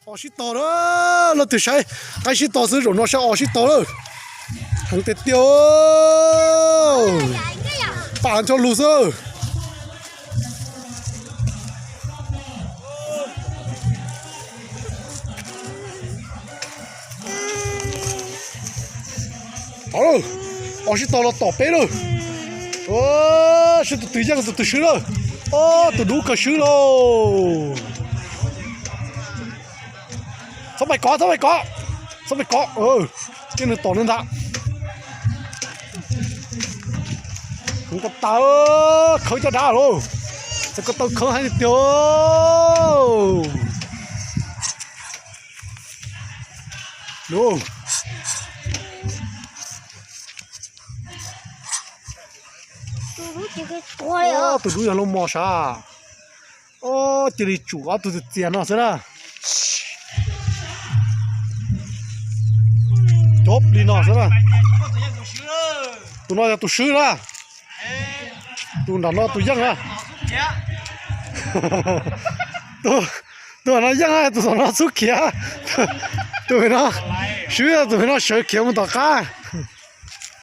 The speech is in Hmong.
Os sib tog na, leej twg saib qaib sib tog xwb, zaum no saib os sib tog lawm. Heev tiag tiag, pam ncho lus xwb. Tod lawm, os sib tog los tom peb lawm. Saib tus twg yeej tus twg swb lawm. Os, tus dub kawg swb lauj. Txhob pais kov, txhob pais kov, txhob pais kov, cia nws tom nws ntag. Ko taw, khawb caj dab lauj. Txawm ko taw khawb heev tiag. Tus dub yog lub mos sav. Cia li tsum ob tug txias txias no xwb na. Cov plis no xwb na. Tus no yog tus swb na. Tus nram no tus yeej na. Tus no yeej, tus tom no xub khiav. Tus no swb, tus no sawv khiav mus tom qab.